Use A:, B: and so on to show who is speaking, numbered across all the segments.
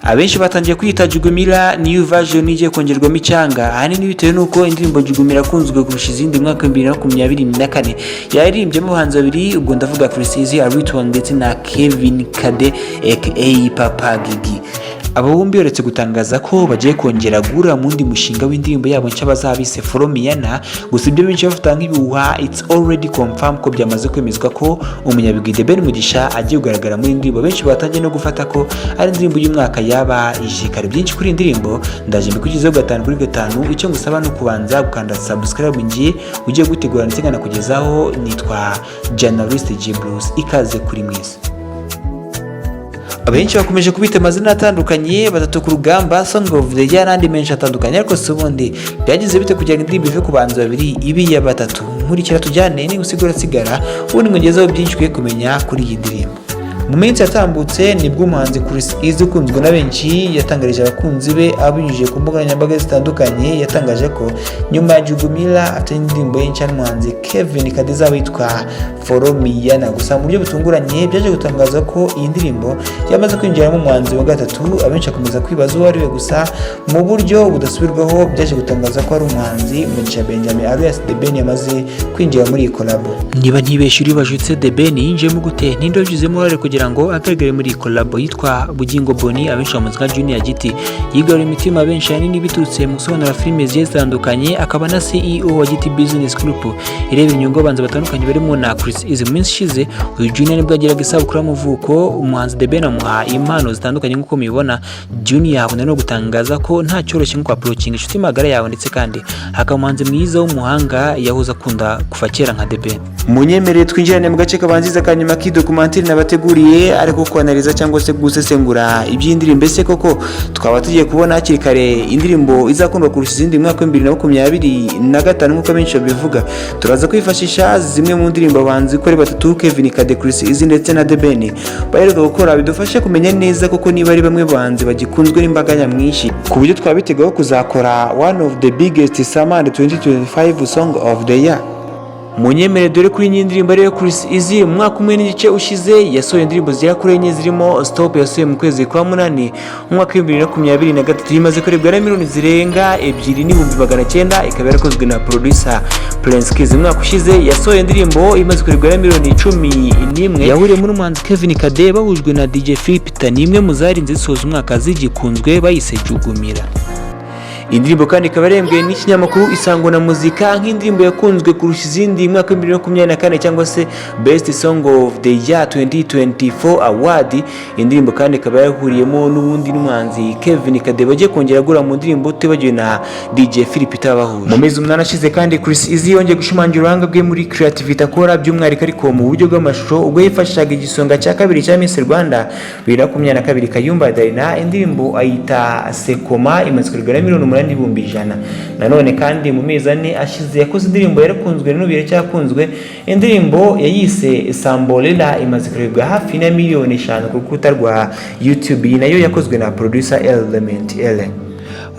A: Abenshi batangiye kwita Jugumila new version igiye kongerwamo icyanga, ahanini bitewe n'uko indirimbo Jugumila akunzwe kurusha izindi mu mwaka 2024 yaririmbyemo abahanzi babiri. Ubwo ndavuga Chriss Eazy Aritown ndetse na Kevin Kade aka Papa Gigi. Aba bombi uretse gutangaza ko bagiye kongera guhurira mu wundi mushinga w'indirimbo yabo nshya bazaba bise Folomiana, gusa ibyo benshi bafata nk'ibihuha, it's already confirmed ko byamaze kwemezwa ko umunyabigwi The Ben Mugisha agiye kugaragara muri indirimbo benshi batangiye no gufata ko ari indirimbo y'umwaka yaba ije kare. Byinshi kuri iyi ndirimbo ndaje mbikugezeho gatanu kuri gatanu. Icyo ngusaba ni ukubanza gukanda subscribe, ngiye ugiye gutegura ndetse nkanakugezaho. Nitwa Journalist G Bruce, ikaze kuri mwese. Abenshi bakomeje kubita amazina atandukanye, batatu ku rugamba, Song of the Year n'andi menshi atandukanye. Ariko si ubundi byagize bite kugira ngo indirimbo ive ku bantu babiri ibe iya batatu? Nkurikira tujyane, niba usigara usigara ubundi nkugezeho byinshi ukwiye kumenya kuri iyi ndirimbo. Mu minsi yatambutse nibwo umuhanzi Chriss Eazy ukunzwe na benshi yatangarije abakunzi be abinyujije ku mbuga nkoranyambaga zitandukanye. Yatangaje ko nyuma ya Jugumila afite indirimbo ye nshya n'umuhanzi Kevin Kade izaba yitwa Folomiana. Gusa mu buryo butunguranye byaje gutangaza ko iyi ndirimbo yamaze kwinjiramo umuhanzi wa gatatu. Abenshi bakomeza kwibaza uwo ari we, gusa mu buryo budasubirwaho byaje gutangaza ko ari umuhanzi Mugisha Benjamin alias The Ben yamaze kwinjira muri iyi collabo. Niba ntibeshye uribajutse, The Ben yinjiyemo gute? Ninde wabigizemo uruhare kugira ngo agaragare muri iyi collabo? Yitwa Bugingo Boni, abenshi bamuzi nka Junior Giti. Yigaruriye imitima benshi ahanini biturutse mu gusobanura filime zigiye zitandukanye, akaba na CEO wa Giti Business Group ireba inyungu abahanzi batandukanye barimo na Chriss Eazy. Mu minsi ishize uyu Junior nibwo yagiraga isabukuru y'amavuko, umuhanzi The Ben amuha impano zitandukanye nk'uko mubibona. Junior akunda no gutangaza ko nta cyoroshye nko approaching inshuti magara yawe, ndetse kandi hakaba umuhanzi mwiza w'umuhanga yahoze akunda kuva kera nka The Ben. Munyemerere twinjirane mu gace kabanziza ka nyuma k'idocumentary nabateguriye, ariko kwanariza cyangwa se gusesengura iby'indirimbo. Ese koko twaba tugiye kubona hakiri kare indirimbo izakundwa kurusha izindi mu mwaka wa 2025 nk'uko benshi babivuga? Turaza kwifashisha zimwe mu ndirimbo abahanzi uko ari batatu, Kevin Kade, Chriss Eazy ndetse na The Ben, baheruka gukora, bidufashe kumenya neza koko niba ari bamwe bahanzi bagikunzwe n'imbaga nyamwinshi ku buryo twabitegaho kuzakora one of the biggest summer and 2025 song of the year. Munyemere dore kuri iyi ndirimbo ariyo Chriss Eazy. Mu mwaka umwe n'igice ushize yasohoye indirimbo zigera kuri enye, zirimo Stop yasohoye mu kwezi kwa munani mu mwaka wa 2023, imaze kurebwa na miliyoni zirenga 2.900, ikaba yarakozwe na producer Prince Kiiiz. Mu mwaka ushize yasohoye indirimbo imaze kurebwa na miliyoni 11 yahuriyemo n'umuhanzi Kevin Kade bahujwe na DJ Phil Peter. Ni imwe mu zarinze zisoza umwaka zigikunzwe, bayise Jugumira. Indirimbo kandi ikaba yarembwe n'ikinyamakuru Isango na Muzika nk'indirimbo yakunzwe kurusha izindi mu mwaka wa 2024 cyangwa se Best Song of the Year 2024 Award. Indirimbo kandi ikaba yahuriyemo n'ubundi n'umuhanzi Kevin Kade bagiye kongera agura mu ndirimbo, tutibagiwe na DJ Phil Peter bahuje. Mu mezi 8 ashize kandi Chriss Eazy yongeye gushimangira ubuhanga bwe muri creativity akora, by'umwihariko ariko mu buryo bw'amashusho, ubwo yifashishaga igisonga cya kabiri cya Miss Rwanda 2022 Kayumba Darina, indirimbo ayita Sekoma, imaze kurebwa na 8.1 miliyoni. Nanone kandi mu mezi 4 ashize yakoze indirimbo yarakunzwe n'ubu iracyakunzwe. Indirimbo yayise Sambolela, imaze kurebwa hafi na miliyoni 5 ku rukuta rwa YouTube. Iyi nayo yakozwe na producer Element Eleeeh.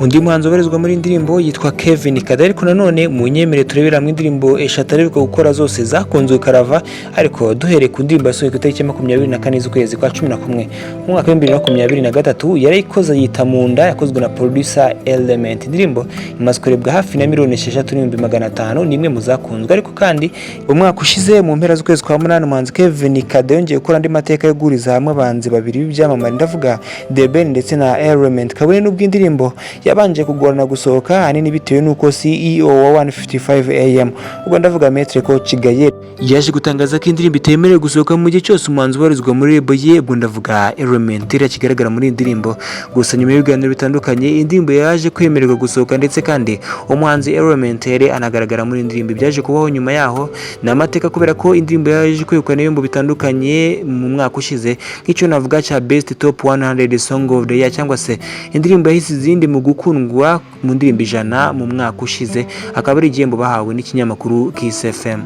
A: Undi muhanzi ubarizwa muri indirimbo yitwa Kevin Kade. Ariko nanone mu nyemere turebera hamwe indirimbo eshatu aheruka gukora zose zakunzwe karava, ariko duhereye ku ndirimbo yasohoye ku itariki 24 z'ukwezi kwa 11 mu mwaka wa 2023. Yarayikoze yita Mu Nda, yakozwe na producer Element. Indirimbo imaze kurebwa hafi na miliyoni 6.5 miliyoni, ni imwe mu zakunzwe. Ariko kandi umwaka ushize mu mpera z'ukwezi kwa munani umuhanzi Kevin Kade yongeye gukora andi mateka yo guhuriza hamwe abahanzi babiri b'ibyamamare, ndavuga The Ben ndetse na Element, kabone n'ubwo indirimbo yabanje kugorana gusohoka, ahanini bitewe n'uko CEO wa 155 AM, ubwo ndavuga Maître Coach Gael, yaje gutangaza ko indirimbo itemerewe gusohoka mu gihe cyose umuhanzi ubarizwa muri label ye, ubwo ndavuga Element, iriya kigaragara muri iyi ndirimbo. Gusa nyuma y'ibiganiro bitandukanye indirimbo yaje kwemererwa gusohoka, ndetse kandi umuhanzi Element yari anagaragara muri iyi ndirimbo. Byaje kubaho nyuma yaho ni amateka, kubera ko indirimbo yaje kwegukana ibihembo bitandukanye mu mwaka ushize, nk'icyo navuga cya Best Top 100 Song of the Year, cyangwa se indirimbo yahise izindi mu gukundwa mu ndirimbo 100 mu mwaka ushize, akaba ari igihembo bahawe n'ikinyamakuru Kiss FM.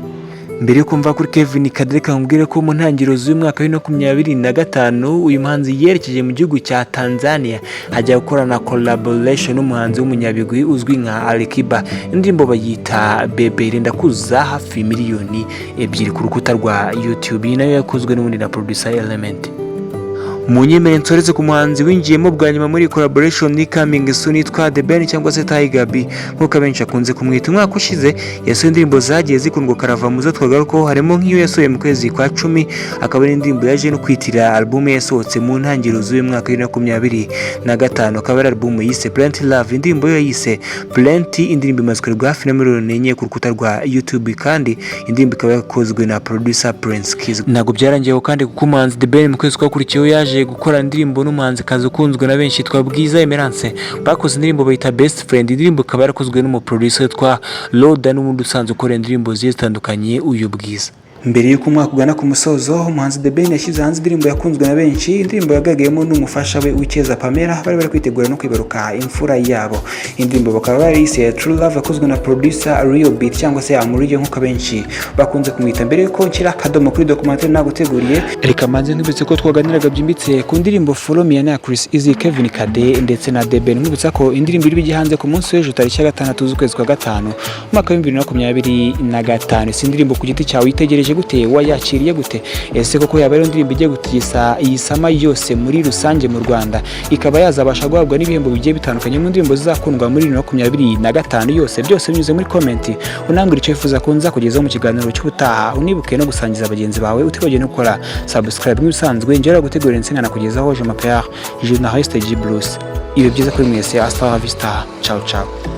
A: Mbere yo kumva kuri Kevin Kade, reka nkubwire ko mu ntangiriro z'uyu mwaka wa 2025 uyu muhanzi yerekeje mu gihugu cya Tanzania, ajya gukorana collaboration n'umuhanzi w'umunyabigwi uzwi nka Alikiba. Indirimbo bayita Bebe, irenda kuza hafi miliyoni 2 ku rukuta rwa YouTube. Iyi nayo yakozwe n'ubundi na producer Element. Munyemere nsoreze ku muhanzi winjiyemo bwa nyuma muri collaboration ni coming soon, yitwa The Ben cyangwa se Tiger B nk'uko abenshi akunze kumwita. Umwaka ushize yasohoye indirimbo zagiye zikundwa karava. Mu zo twagarukaho harimo nk'iyo yasohoye mu kwezi kwa 10, akaba ari indirimbo yaje no kwitira album yasohotse mu ntangiriro z'uyu mwaka 2025, akaba ari album yise Plenty Love. Indirimbo yo yise Plenty, indirimbo imaze kurebwa hafi na miliyoni 4 ku rukuta rwa YouTube, kandi indirimbo ikaba yakozwe na producer Prince Kiss. Ntabwo byarangiye kandi, kuko umuhanzi The Ben mu kwezi kwakurikiyeho yaje gukora indirimbo n'umuhanzikazi ukunzwe na benshi yitwa Bwiza Emerance. Bakoze indirimbo bayita Best Friend, indirimbo ikaba yarakozwe n'umuproducer witwa Loda, n'ubundi usanzwe ukora indirimbo zigiye zitandukanye uyu Bwiza. Mbere y'uko umwaka ugana ku musozo, umuhanzi The Ben yashyize hanze indirimbo yakunzwe na benshi, indirimbo yagaragayemo n'umufasha we Uwicyeza Pamela, bari bari kwitegura no kwibaruka imfura yabo. Indirimbo bakaba barayise True Love, yakozwe na producer Real Beat cyangwa se Amuriyo nk'uko abenshi bakunze kumwita. Mbere y'uko nshyira akadomo kuri documentaire naguteguriye, reka mbanze nkwibutse ko twaganiraga byimbitse ku ndirimbo Follow Me ya Chris Easy, Kevin Kade ndetse na The Ben. Nkwibutsa ko indirimbo iri bijya hanze ku munsi w'ejo, tariki ya 6 z'ukwezi kwa 5, umwaka wa 2025. Ese indirimbo ku giti cyawe uyitegereje gute? Wayakiriye gute? Ese koko yaba ari indirimbo igiye gutigisa iyi summer yose muri rusange mu Rwanda, ikaba yazabasha guhabwa n'ibihembo bigiye bitandukanye mu ndirimbo zizakundwa muri 2025 yose? Byose binyuze muri comment, unambwira icyo wifuza ko nza kugezaho mu kiganiro cy'ubutaha. Unibuke no gusangiza bagenzi bawe, utibagiwe no gukora subscribe nk'ibisanzwe. Njyewe gutegura insinga nakugezaho, je m'appelle journaliste G Bruce. Ibihe byiza kuri mwese, hasta la vista, ciao ciao.